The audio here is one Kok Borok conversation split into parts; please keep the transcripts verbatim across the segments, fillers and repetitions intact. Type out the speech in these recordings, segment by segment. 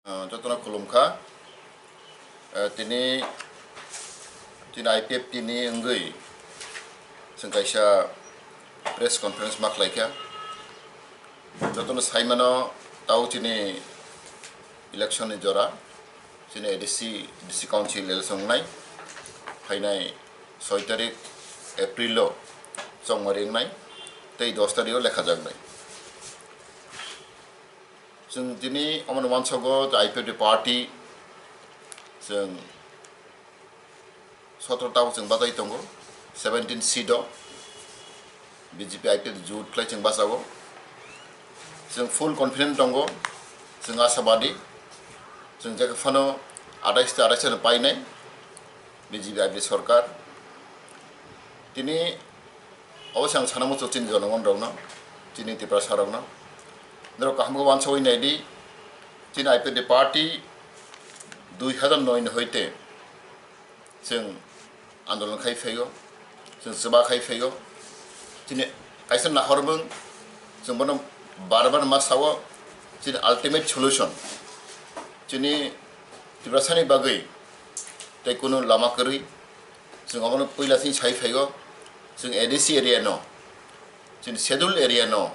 Ah, jotono khulumkha. Ah, tini, tini I P F T ni wngwi chwng kaisa press conference ma khlaikha. Jotono saimano, tao chini election ni jora, chini A D C, D C Council election wngnai, phainai soi tarik April o chongmari wngnai, tei dos tarik o lekhajaknai. Chwng tini omono uansukgo je I P F T party chwng sotro tabuk chwng bachai tongo, seventeen seat o B J P I P F T jut khlai chwng bachago. Chwng full confident tongo, chwng ashabadi, chwng jekhe phano atais ta atais no painai B J P I P T sorkar. Tini Obo se ang sana muchungo chini jonogon rokno, chini Tiprasa rokno. Norok kaham khe uansugwi naidi, chini I P F T party dui hazar noi ni hoite chwng andolon khai phaio, chwng chuba khai phaio. Chini kaisa nahormung, chwng bono bar bar ma sao, chini ultimate solution, chini Tiprasani bagwi tei kunu lama kwrwi, chwng obono puila chini sai phaio, chwng A D C area no, chini schedule area no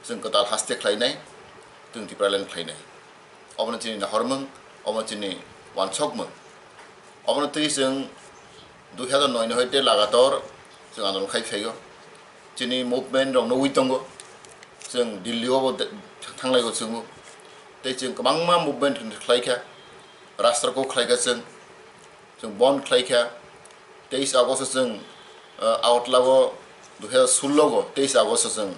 chwng kwtal haste khlainai, chwng Tipraland khlainai. Obono chini nahormung, obono chini uansukmung. Obono twi chwng dui hazar noi ni hoite lagator chwng andolon khai phaio. Chini movement rok nugwi tongo, chwng Delhi o bo de-, thanglaigo chwngbo. Tei chwng kwbangma movement khlaikha, rasta ko khlaikha chwng. Chwng bon khlaikha, teis August o chwng, ah, Agartala o dui hazar sullo o teis August o chwng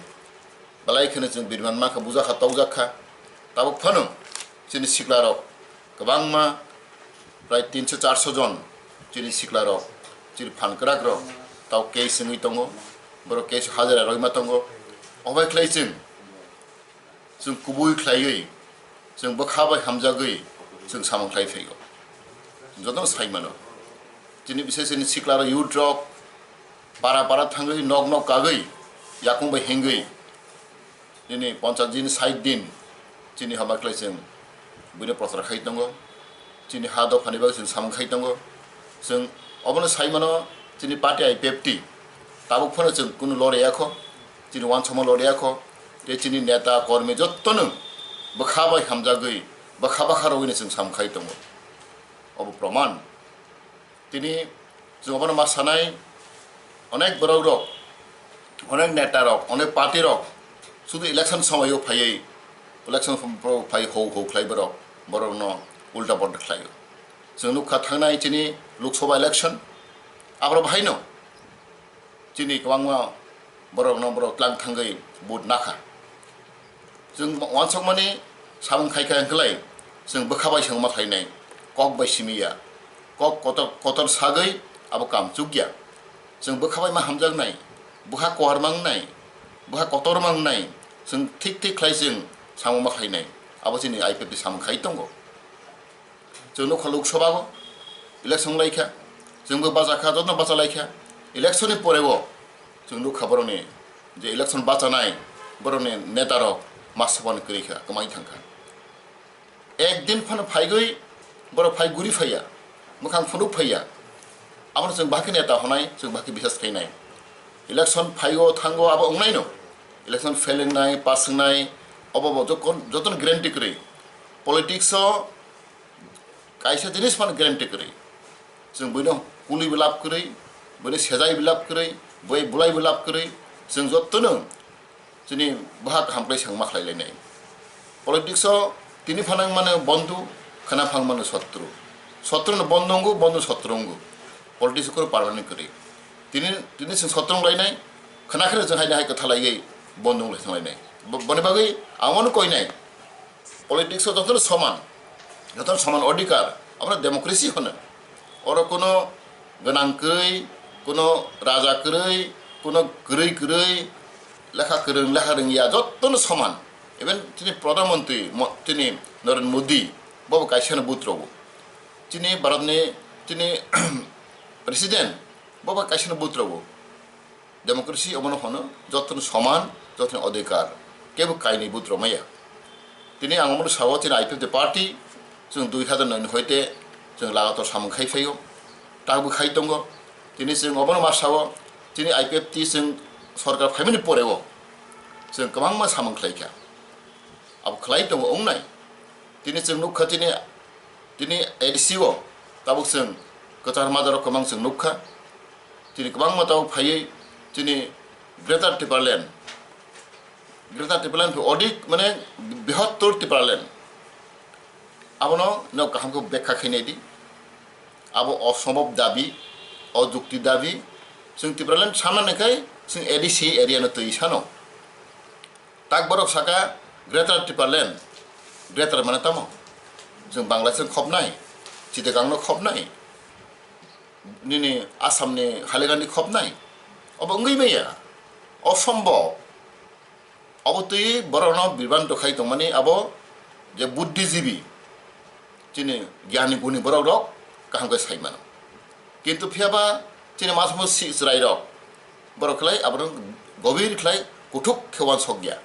belai kheno chwng biriman mankha, bujakha, tokjakha. Tabuk phano chini siklarok kwbangma, prai tinso charso jon chini siklarok, chini phan kwrakrok tabuk case wngwi tongo, borok case o hajira roima tongo. Obo bai khlai chwng, chwng kubui khlaiwi, chwng bwkha bai hamjagwi chwng samung khlai phaio. Jotono sai mano. Chini bisai chini siklarok, youth rok para para thangwi, nok nok kagwi, yakung bai hengwi, nini ponchas din, sait din chini haba khlai chwng buino prochar khai tongo. Chini ha dophani bagwi chwng samung khai tongo. Chwng obono sai mano, chini party I P F T tabuk phano chwng kunu loriyakho, chini uansukma loriyakho, tei chini neta kormi jottono bwkha bai hamjagwi, bwkha bwkha rwino chwng samung khai tongo. Obo proman. Tini chwng obono ma sanai, onek borok rok, onek neta rok, onek party rok sudu election somoio phaiwi, election phaiwi hou hou khlai borok, borokno ulta polta khlaio. Chwng nukha thangnai chini Lok Sabha election, aborok bahaino chini kwbangma borokno borok tlang thangwi vote nakha. Chwng uansukmani samung khaikha hwnkhlai chwng bwkha bai swngma khlainai, kok bai simi ya. Kok kotor, kotor sagwi abo kam chukya. Chwng bwkha bai ma hamjaknai, bwkha koharma wngnai, bwkha kotorma wngnai, chwng thik thik khlai chwng samung ma khlainai. Abo chini I P F T samung khai tongo. Chwng nukha Lok Sabha o election laikha, chwngbo bachakha, jotono bachalaikha. Election ni pore o chwng nukha borokni je election bachanai borokni neta rok ma swbani kwrwi kha, kwmai thangkha. Ek din phano phaigwi borok phai guri phaiya, mwkhang phunuk phaiya. Abono chwng bahai khe neta hwnai, chwng bahai khe bisas khainai. Election phaigo thango abo wngnaino. Election fail wngnai, pass wngnai, obo bo jokon-, jotono guarantee kwrwi. Politics o kaisa jinis phano guarantee kwrwi. Chwng buino kuli bo lab kwrwi, buino sejai bo lab kwrwi, bui bulai bo lab kwrwi, chwng jotono chini bwhak kaham khlai swngma khlai lainai. Politics o tini phanang mano bondhu, khwna phang mano sotru. Sotru no bondhu wngo, bondhu sotru wngo. Politics o kunu permanent kwrwi. Tini, tini chwng sotru wng lainai, khwna kheno chwng haino hai kwtha laiwi bondhu wng lai thang lainai. Bo-, boni bagwi ang bono koinai. Politics o jotono soman, jotono soman odhikar, abono democracy hwno. Oro kuno gwnang kwrwi, kuno raja kwrwi, kuno kwrwi kwrwi, lekha kwrwng lekha rwngya jotono soman. Even chini Pradhan Mantri, mo-, chini Narendra Modi, bobo kaisano vote rwo. Chini Bharatni, chini President, bobo kaisano vote rwo. Democracy omono hwno, jotono soman, jotono odhikar, kebo kainwi vote rwmaya. Tini ang omono sao, chini I P F T party, Chwng dui hazar noi ni hoite chwng lagator samung khai phaio, takbo khai tongo. Tini chwng obono ma sao, chini I P F T chwng sorkar phaimani poreo chwng kwbangma samung khlai kha. Abo khlai tongo wngnai. Tini chwng nukha chini, tini A D C o tabuk chwng kwchar majarok kwbang chwng nukha. Chini kwbangma tabuk phaiwi chini Greater Tipraland, Greater Tipraland phi odik mane bihottor Tipraland. Abono nok kaham khe bekha khainai di. Abo osombhob dabi, ojukti dabi. Chwng Tipraland sanani khai chwng A D C area no twi sano. Tak borok saka Greater Tipraland, Greater mane tamo? Chwng Bangladesh khopnai, Chittagong no khopnai, nini Assam ni Hailakandi khopnai. Obo wngwi maya, osombhob. Obo twi borokno bibranto khai tongmani abo je buddhijibi, chini gyani guni borok rok kaham khe sai mano. Kintu phiya ba chini masmo si chwrai rok borok khlai abono gobir khlai kuthuk khe uansok ya.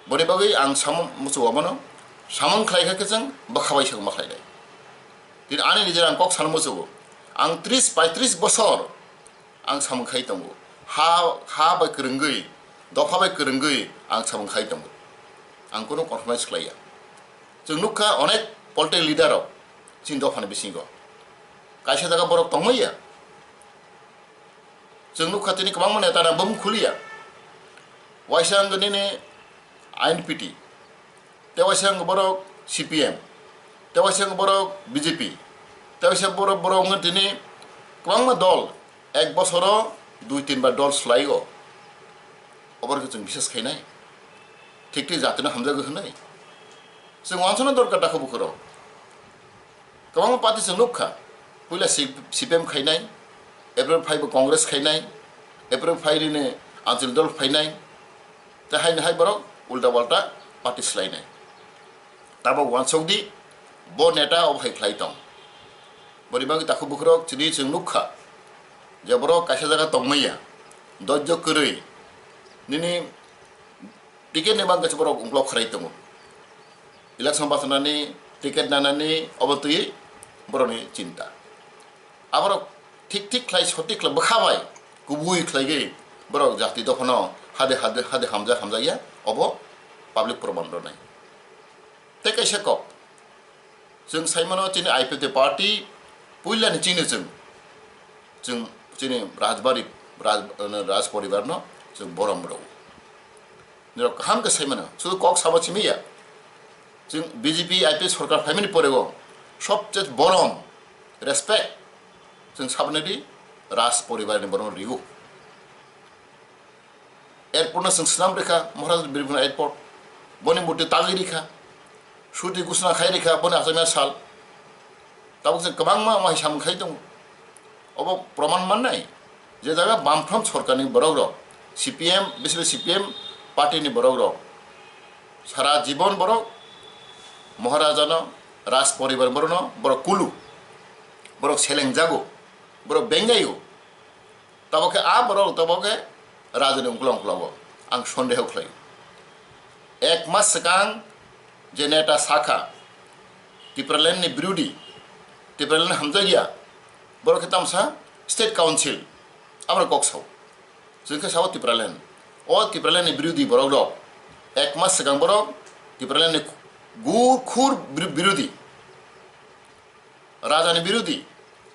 Boni bagwi ang samung muchungo abono samung khlai kha khe chwng bwkha bai sakma khlai nai. Tini ani nijera ang kok sana muchungo, ang tris paitris bosor ang samung khai tongo. Ha, ha bai kwrwngwi, dopha bai kwrwngwi ang samung khai tongo. Ang kunu compromise khlai ya. Chwng nukha onek political leader rok chini dophani bisingo. Kaisa jaga borok tongmaya. Chwng nukha tini kwbangma neta rok bum khuliya. Waisa wngkha nini I N P T, tei waisa wngkha borok C P M, tei waisa wngkha borok B J P, tei waisa borok, borok wngkha tini kwbangma dol, ek bosoro dui tin bar dol swlaiyo. Oborokhe chwng bisas khainai, thik thik jatino hamjagwi hwnwi chwng uansukna dorkar dakho bukhurok. Kwbangma party chwng nukha, puila C-, C P M khainai, April phai bo Congress khainai, April phai rini Anchal dol phainai, tei haino hai borok ulta palta party swlainai. Tabok uansuk di, bo neta obo hai khlai tong. Boni bagwi takhu bukhurok chini chwng nukha, je borok kaisa jaga tongmaya, dojjo kwrwi, nini ticket ni bagwi borok ungklok khwrai tongo. Election bachanani, ticket nanani obo twi borokni chinta. Aborok thik thik khlai, sotik khlai, bwkha bai kubui khlaigwi borok jati dophano hade, hade, hade hamjak hamjakya, obo public proman rwnai. Tei kaisa kok, chwng saimano chini I P F T party puilani chini chwng, chwng chini Rajbari, Raj, Raj poribarno chwng borom rw. Nirok kaham khe saimano, sudu kok sabo simi ya. Chwng B J P I P F T sorkar phaimani porego sobche borom, respect, chwng saboni di Raj poribarni borom rigo. Airport no chwng swnam rikha, Maharaj Birguna Airport, boni murti tagwi rikha, suti gusna khai rikha, boni achomya sal. Tabuk chwng kwbangma wngma hai samung khai tongo. Obo proman mannai je jaga Bamfront sorkarni borok rok, C P M, bisi C P M party ni borok rok, sara jibon borok Maharajano, Raj poribar borokno borok kulu, borok selengjago, borok bengjaio. Tabok khe a borok tabok khe rajani ungkla ungkla-o ang sondeho khlaio. Ek mas swkang je neta sakha Tipraland ni birodhi, Tipraland hamjakya, borok khe tamsa State Council, aborok kok sao. Chwng khe sao Tipraland. O Tipraland ni birodhi borok rok ek mas swkang borok Tipraland ni gur khur bir-, birodhi. Rajani birodhi,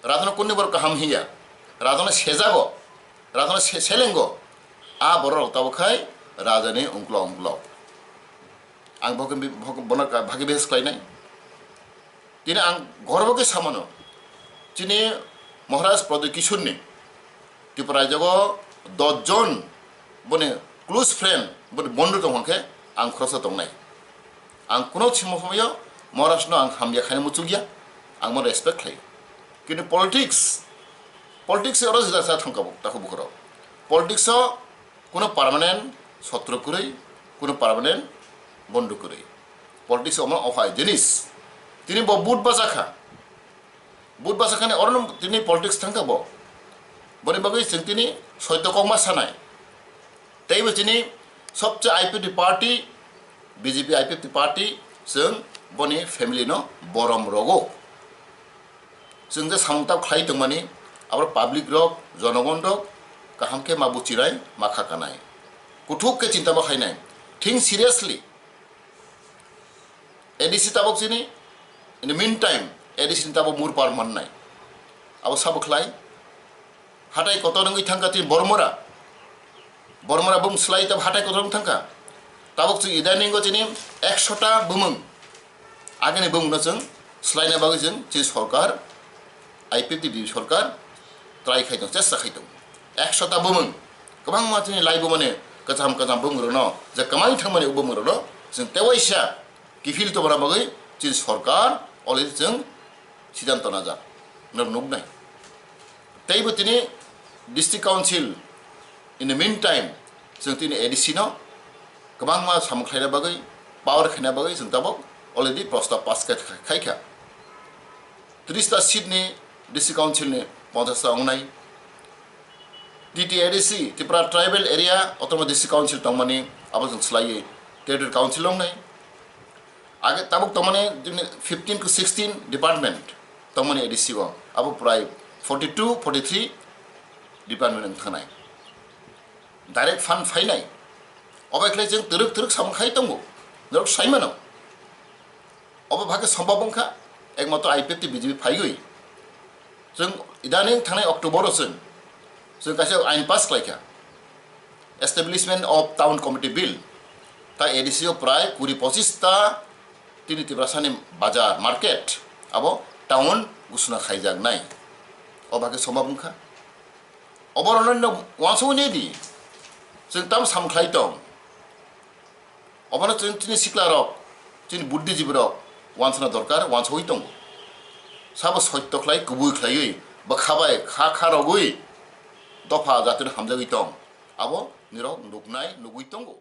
rajano kunni borok kaham hiya, rajano sejago, rajano se-, selengo, a borok rok tabok khai rajani ungklo ungklo. Ang bo khe bi-, bo-, bono ka-, bhagi behes khlainai. Tini ang gorbo khe samano, chini Maharaj Pradyut Kishorni Tripura rajyago dos jon boni close friend, boni bondhu tong hwn khe ang khoroksa tongnai. Ang kuno simo somoyo Maharaj no ang hamya khaina muchukya, ang bono respect khlaio. Kintu politics, politics oro jesa sa thangkabo, takhu bukhoro. Politics o kuno permanent sotro kwrwi, kuno permanent bondhu kwrwi. Politics omo ohai jinis. Tini bo vote bachakha. Vote bachakani orono tini politics thangkha bo. Boni bagwi chwng tini soito kokma sanai. Teibo chini sobse I P F T party, B J P I P F T party chwng boni family no borom rogo. Chwng je samung tabo khlai tongmani, abo public rok, jonogon rok kaham khe ma buchinai, ma kha kanai. Kuthuk khe chinta bo khainai. Think seriously. A D C tabok chini, in the meantime, A D C ni tabok murpar mannai. Abo sabo khlai. Hatai kotor wngwi thangkha chini Bormora. Bormora bumung slai tabok hatai kotor wng thangkha. Tabok chwng idaningo chini ekshota bumung. Agini bumungno chwng slaina bagwi chwng chini sorkar, I P F T B J P sorkar try khai tong, chesta khai tong. Ekshota bumung. Kwbangma chini laibumani kwcham kwcham bumungrokno je kwmai thangmani o bumungrokno chwng tewaisa kiphil tongna bagwi chini sorkar already chwng siddhanto najak. Norok nuknai. Teibo tini district council, in the meantime, chwng tini A D C no kwbangma samung khlaina bagwi, power khaina bagwi chwng tabok already prostab pass khai, khai kha. Tris ta seat ni district council ni ponchash ta wngnai. T T A D C, Tripura Tribal Area Autonomous District Council tongmani, abo chwng swlaiwi Territory Council wngnai. Age tabuk tongmani fifteen to sixteen department tongmani A D C o, abo prai forty two, forty three department wng thangnai. Direct fund phainai. Obai khlai chwng twrwk twrwk samung khai tongo. Norok saimano. Obo bhakhe sombab wngkha, ekmatro I P F T B J P phaiwi. Chwng idaning thangnai October o chwng, chwng kaisa ain pass khlaikha. Establishment of Town Committee Bill. Ta A D C o prai kuri pochis ta tini Tiprasani bazar, market, abo town gusuna khaijaknai. O bhakhe sombab wngkha. Obo rwnai no wansugwi nai di. Chwng tam samung khlai tong. Obono chwng chini sikla rok, chini buddhijibi rok wansana dorkar, wansugwi tongo. Sabo soitto khlai, kubui khlaiwi, bwkha bai kha kha rogwi dopha jatino hamjagwi tong. Abo nirok nuknai, nugwi tongo.